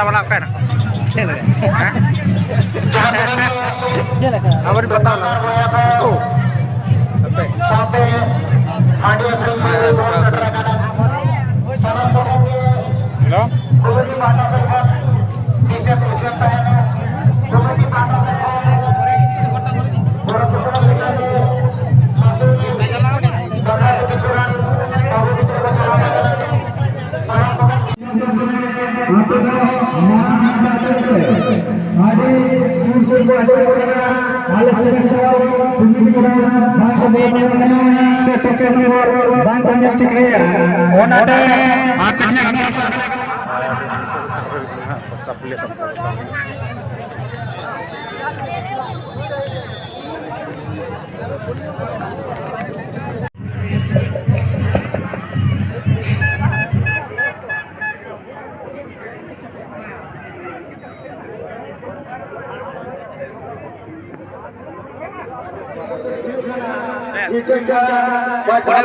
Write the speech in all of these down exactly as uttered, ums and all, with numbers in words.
ᱵᱟᱞᱟ ᱚᱠᱟᱭ ᱱᱟᱠᱚ? ᱪᱮᱫ ᱞᱮᱠᱟ? ᱦᱮᱸ? ᱪᱮᱫ ᱞᱮᱠᱟ? ᱟᱵᱟᱨ ᱵᱟᱛᱟᱣ ᱞᱟᱝ᱾ ᱳ᱾ ᱦᱟᱯᱮ᱾ ᱦᱮᱞᱳ᱾ ᱟᱯᱮ ᱫᱚ ᱢᱟᱲᱟᱝ ᱦᱟᱯᱛᱟ ᱪᱮᱫ ᱯᱮ? ᱟᱹᱰᱤ ᱥᱩᱨ ᱥᱩᱨ ᱠᱚ ᱟᱸᱡᱚᱢᱚᱜ ᱠᱟᱱᱟ᱾ ᱟᱞᱮ ᱥᱮᱨᱮᱧ ᱥᱟᱶ ᱠᱩᱢᱤᱴᱤ ᱠᱚᱲᱟ ᱵᱟᱝ ᱠᱚ ᱵᱚᱞᱚ ᱫᱟᱲᱮᱭᱟᱜ ᱠᱟᱱᱟ, ᱥᱮ ᱯᱚᱠᱮᱴ ᱱᱚᱢᱵᱚᱨ ᱵᱟᱝ ᱠᱚ ᱧᱮᱞ ᱴᱷᱤᱠᱟᱹᱭᱟ᱾ ᱚᱱᱟᱛᱮ ᱟᱯᱮ ᱴᱷᱮᱱ ᱚᱸᱰᱮ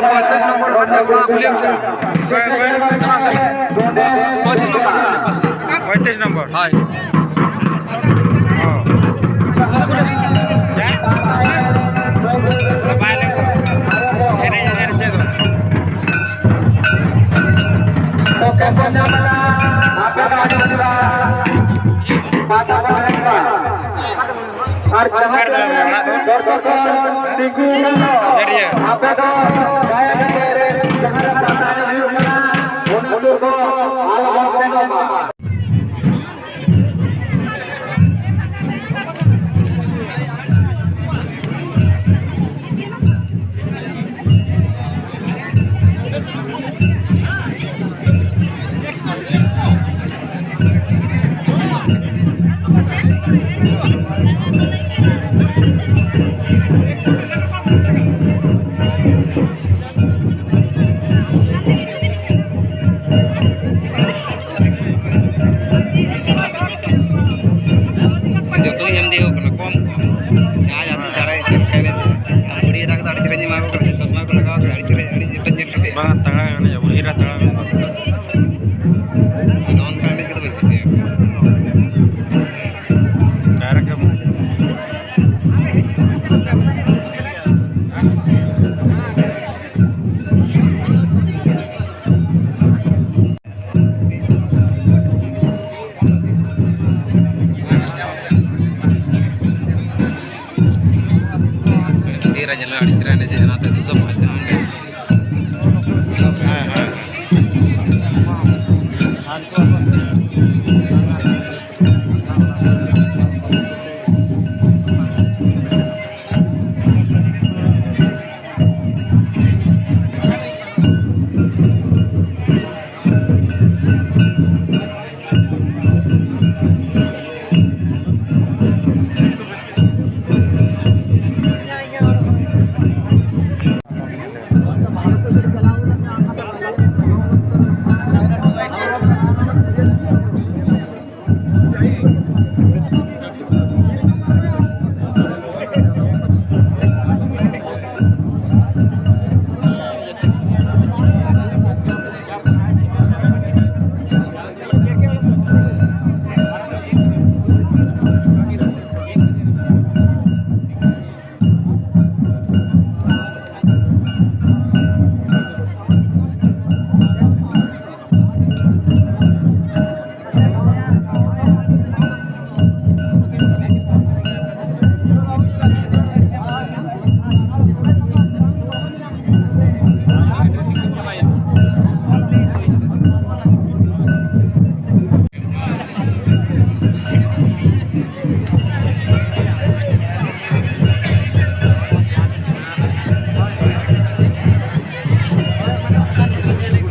ᱯᱚᱸᱭᱛᱨᱤᱥ ᱱᱚᱢᱵᱚᱨ ᱚᱠᱟᱨᱮ ᱢᱮᱱᱟᱜ ᱵᱚᱱᱟ, ᱠᱩᱞᱤᱭᱮᱢ ᱥᱮ? ᱚᱠᱚᱭ, ᱚᱠᱚᱭ? ᱪᱟᱞᱟᱜ ᱥᱮ? ᱯᱚᱸᱭᱛᱨᱤᱥ ᱱᱚᱢᱵᱚᱨ, ᱚᱸᱰᱮ ᱯᱟᱥᱮ᱾ ᱯᱚᱸᱭᱛᱨᱤᱥ ᱱᱚᱢᱵᱚᱨ? ᱦᱳᱭ᱾ ᱚ᱾ ᱵᱟᱭ ᱞᱟᱹᱭ ᱠᱚᱣᱟ᱾ ᱮᱱᱮᱡ, ᱮᱱᱮᱡ ᱪᱮᱫ ᱫᱚ? ᱚᱠᱟ ᱠᱚ ᱧᱟᱢ ᱮᱫᱟ? ᱟᱯᱮ ᱫᱚ ᱟᱹᱰᱤ ᱪᱮᱦᱨᱟ ᱯᱟᱛᱟ ᱠᱚ ᱮᱱᱮᱡ ᱠᱟᱱᱟ᱾ ᱟᱨ ᱡᱟᱦᱟᱸ ᱚᱠᱟᱨᱮ ᱛᱟᱞᱮ ᱚᱲᱟᱜ ᱫᱚ? ᱫᱚᱨᱥᱚᱠ ᱠᱚ ᱛᱤᱸᱜᱩ ᱢᱮᱱᱟᱜ ᱫᱚ, ᱡᱟᱹᱨᱤᱭᱟᱹ᱾ ᱟᱯᱮ ᱫᱚ ᱫᱟᱭᱟ ᱠᱟᱛᱮ ᱡᱟᱦᱟᱸ ᱨᱮ ᱯᱟᱛᱟ ᱮᱱᱮᱡ ᱦᱩᱭᱩᱜ ᱠᱟᱱᱟ, ᱚᱱᱟ ᱥᱩᱨ ᱫᱚ ᱟᱞᱚ ᱵᱚᱱ ᱥᱮᱱᱚᱜ ᱢᱟ᱾ ᱡᱚᱛᱚ ᱜᱮ ᱮᱢ ᱤᱫᱤ ᱦᱩᱭᱩᱜ ᱠᱟᱱᱟ, ᱠᱚᱢ ᱠᱚᱢ᱾ ᱡᱟᱦᱟᱸᱭ ᱡᱟᱦᱟᱸ ᱛᱤᱥ ᱫᱟᱲᱮᱭᱟᱜ ᱠᱟᱱ ᱠᱷᱟᱡ ᱮᱱᱮᱡ᱾ ᱟᱨ ᱵᱩᱲᱦᱤ ᱮᱨᱟ ᱠᱚᱫᱚ ᱟᱹᱰᱤ ᱪᱮᱦᱨᱟ ᱧᱮᱞ ᱟᱠᱟᱫ ᱠᱚᱣᱟ, ᱟᱹᱰᱤ ᱪᱮᱦᱨᱟ ᱮᱱᱮᱡ ᱡᱚᱛᱚᱧ ᱧᱮᱞ ᱠᱮᱫᱮᱭᱟ᱾ ᱵᱟᱝ, ᱛᱟᱲᱟᱢ ᱮᱱᱮᱡ, ᱵᱩᱲᱦᱤ ᱮᱨᱟ ᱛᱟᱲᱟᱢ ᱮᱱᱮᱡ᱾ ᱟᱫᱚ ᱚᱱᱠᱟ ᱮᱱᱮᱡ ᱠᱚᱫᱚ ᱵᱟᱹᱧ ᱠᱩᱥᱤᱭᱟᱜᱼᱟ᱾ ᱱᱟᱛᱮ ᱫᱚ ᱥᱚᱵ ᱢᱚᱡᱽ ᱛᱮ ᱱᱚᱰᱮ᱾ ᱦᱮᱸ, ᱦᱮᱸ᱾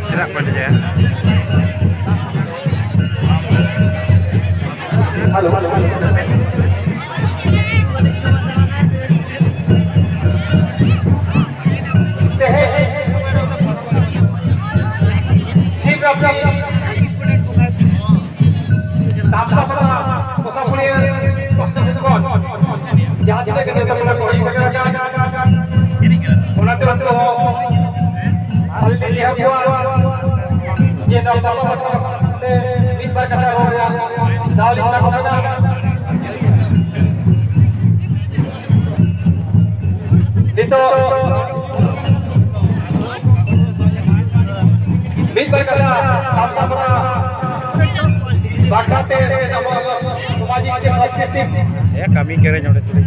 ᱪᱮᱫᱟᱜ ᱠᱚ ᱮᱱᱮᱡᱟ? ᱛᱮᱦᱮᱧ ᱥᱤᱵᱨᱟᱛᱨᱤ ᱛᱟᱢᱥᱟᱯᱟᱲᱟ ᱠᱚᱥᱟᱯᱩᱲᱤᱭᱟᱹ ᱯᱟᱥᱴᱟ ᱥᱮᱫ ᱠᱷᱚᱱ ᱡᱟᱦᱟᱸ ᱛᱤᱱᱟᱹᱜ ᱜᱮ ᱱᱮᱣᱛᱟ ᱯᱮᱲᱟ ᱠᱚ ᱦᱮᱡ ᱥᱮᱴᱮᱨ ᱟᱠᱟᱱ, ᱚᱱᱟᱛᱮ ᱩᱱᱠᱩ ᱦᱚᱸ ᱟᱹᱞᱤᱧ ᱞᱤᱧ ᱱᱮᱦᱚᱨ ᱠᱚᱣᱟ ᱡᱮ ᱱᱚᱣᱟ ᱯᱟᱥᱟᱯᱟᱲᱟ ᱛᱮ ᱢᱤᱫ ᱵᱟᱨ ᱠᱟᱛᱷᱟ ᱨᱚᱲ ᱨᱮᱭᱟᱜ ᱫᱟᱣ ᱞᱤᱧ ᱮᱢᱟ ᱠᱚ ᱠᱟᱱᱟ᱾ ᱱᱤᱛᱚᱜ ᱢᱤᱫ ᱵᱟᱨ ᱠᱟᱛᱷᱟ ᱥᱟᱢᱥᱟᱯᱲᱟ ᱵᱟᱠᱷᱨᱟ ᱛᱮ ᱟᱵᱚ ᱥᱟᱢᱟᱡᱤᱠ ᱥᱮ ᱥᱟᱝᱥᱠᱨᱤᱛᱤᱠ ᱮ ᱠᱟᱹᱢᱤ ᱠᱮᱨᱮ ᱱᱚᱰᱮ ᱛᱩᱞᱩᱡ᱾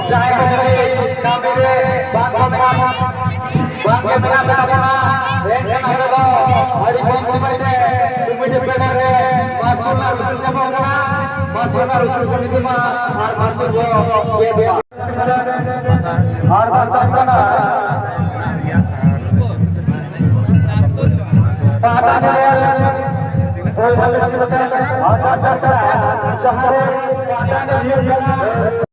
ᱡᱟᱦᱟᱸᱭ ᱠᱚ ᱡᱩᱫᱤ ᱠᱟᱹᱢᱤ ᱨᱮ ᱵᱟᱝ ᱠᱚ ᱢᱮᱱᱟᱜ, ᱵᱟᱝ ᱜᱮ ᱢᱮᱱᱟᱜ ᱵᱚᱱᱟ, ᱮᱱᱠᱷᱟᱱ ᱟᱵᱚ ᱫᱚ ᱟᱹᱰᱤ ᱠᱚᱢ ᱥᱚᱢᱚᱭ ᱛᱮ ᱠᱚᱢᱤᱴᱤ ᱯᱮᱲᱟ ᱨᱮ ᱢᱟᱥᱩᱞ ᱟᱨ ᱩᱥᱩᱞ ᱧᱟᱢᱚᱜ ᱠᱟᱱᱟ, ᱢᱟᱥᱩᱞ ᱟᱨ ᱩᱥᱩᱞ ᱠᱚ ᱤᱫᱤ ᱢᱟ ᱟᱨ ᱢᱟᱥᱩᱞ ᱵᱚ ᱜᱮᱫ ᱢᱟ᱾ ᱟᱨ ᱵᱟᱝ ᱠᱟᱱᱟ ᱯᱟᱦᱴᱟ ᱧᱮᱞ ᱯᱚᱭᱥᱟ ᱵᱮᱥᱤ ᱠᱟᱛᱮ ᱟᱨ ᱵᱟᱝ ᱠᱟᱱᱟ ᱡᱟᱦᱟᱸ ᱨᱮ ᱯᱟᱦᱴᱟ ᱧᱮᱞ ᱦᱩᱭᱩᱜ ᱠᱟᱱᱟ᱾